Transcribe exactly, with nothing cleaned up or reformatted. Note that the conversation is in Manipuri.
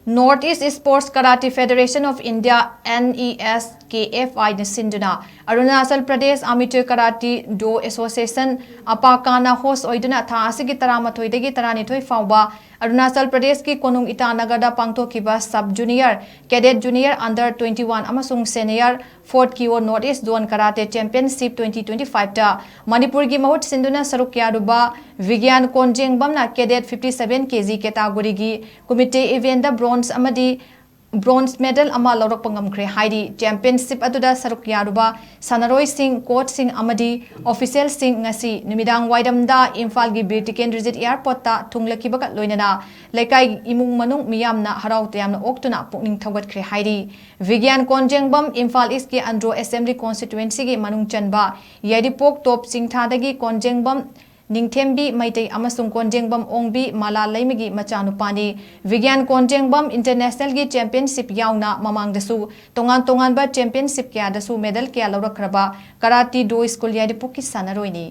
North East Sports Karate Federation of India, N E S K F I ꯅ ꯁꯤꯟꯗꯨꯅ Arunachal Pradesh Amateur Karate Do Association, ꯑꯄꯥꯀꯥꯅ host ꯑꯣꯏꯗꯨꯅ ꯊꯥ ꯑꯁꯤꯒꯤ ꯇꯔꯥꯃꯥꯊꯣꯏꯗꯒꯤ ꯇꯔꯥꯅꯤꯊꯣꯏ ꯐꯥꯎꯕ ꯑꯔꯨꯅꯥꯆꯜ ꯄ꯭ꯔꯗꯦꯁꯀꯤ ꯀꯣꯅꯨꯡ ꯏꯇꯥꯅꯒꯔꯗ ꯄꯥꯡꯊꯣꯛꯈꯤꯕ Sub Junior, Cadet Junior, Under twenty one ꯑꯃꯁꯨꯡ Senior Fourth Kyo North East Zone Karate Championship twenty twenty five ꯇ ꯃꯅꯤꯄꯨꯔꯒꯤ ꯃꯍꯨꯠ ꯁꯤꯟꯗꯨꯅ ꯁꯔꯨꯛ ꯌꯥꯔꯨꯕ ꯕꯤꯒ꯭ꯌꯥꯟ ꯀꯣꯟꯖꯦꯡꯕꯝꯅ Cadet fifty seven K G category ꯒꯤ Kumite event ꯗ bronze ꯑꯃꯗꯤ bronze medal ꯑꯃ ꯂꯧꯔꯛꯄ ꯉꯝꯈ꯭ꯔꯦ ꯍꯥꯏꯔꯤ꯫ Championship ꯑꯗꯨꯗ ꯁꯔꯨꯛ ꯌꯥꯔꯨꯕ ꯁꯥꯟꯅꯔꯣꯏꯁꯤꯡ, coach ꯁꯤꯡ ꯑꯃꯗꯤ official ꯁꯤꯡ ꯉꯁꯤ ꯅꯨꯃꯤꯗꯥꯡ ꯋꯥꯏꯔꯝꯗ ꯏꯝꯐꯥꯜꯒꯤ ꯕꯤꯔ ꯇꯤꯀꯦꯟꯗ꯭ꯔꯖꯤꯠ airport ꯇ ꯊꯨꯡꯂꯈꯤꯕꯒ ꯂꯣꯏꯅꯅ ꯂꯩꯀꯥꯏ ꯏꯃꯨꯡ ꯃꯅꯨꯡ ꯃꯤꯌꯥꯝꯅ ꯍꯔꯥꯎ ꯇꯌꯥꯝꯅ ꯑꯣꯛꯇꯨꯅ ꯄꯨꯛꯅꯤꯡ ꯊꯧꯒꯠꯈ꯭ꯔꯦ ꯍꯥꯏꯔꯤ꯫ ꯕꯤꯒ꯭ꯌꯥꯟ ꯀꯣꯟꯖꯦꯡꯕꯝ ꯏꯝꯐꯥꯜ East ꯀꯤ ꯑꯟꯗ꯭ꯔꯣ assembly constituency ꯒꯤ ꯃꯅꯨꯡ ꯆꯟꯕ ꯌꯥꯏꯔꯤꯄꯣꯛ ꯇꯣꯞ ꯆꯤꯡꯊꯥꯗꯒꯤ ꯀꯣꯟꯖꯦꯡꯕꯝ ꯅꯤꯡꯊꯦꯝꯕꯤ ꯃꯩꯇꯩ ꯑꯃꯁꯨꯡ ꯀꯣꯟꯖꯦꯡꯕꯝ ꯑꯣꯡꯕꯤ ꯃꯂꯥ ꯂꯩꯃꯒꯤ ꯃꯆꯥꯅꯨꯄꯥꯅꯤ꯫ ꯕꯤꯒ꯭ꯌꯥꯟ ꯀꯣꯟꯖꯦꯡꯕꯝ international ꯒꯤ championship ꯌꯥꯎꯅ ꯃꯃꯥꯡꯗꯁꯨ ꯇꯣꯉꯥꯟ ꯇꯣꯉꯥꯟꯕ championship ꯀꯌꯥꯗꯁꯨ medal ꯀꯌꯥ ꯂꯧꯔꯛꯈ꯭ꯔꯕ Karate Do School ꯌꯥꯏꯔꯤꯄꯣꯛꯀꯤ ꯁꯥꯟꯅꯔꯣꯏꯅꯤ꯫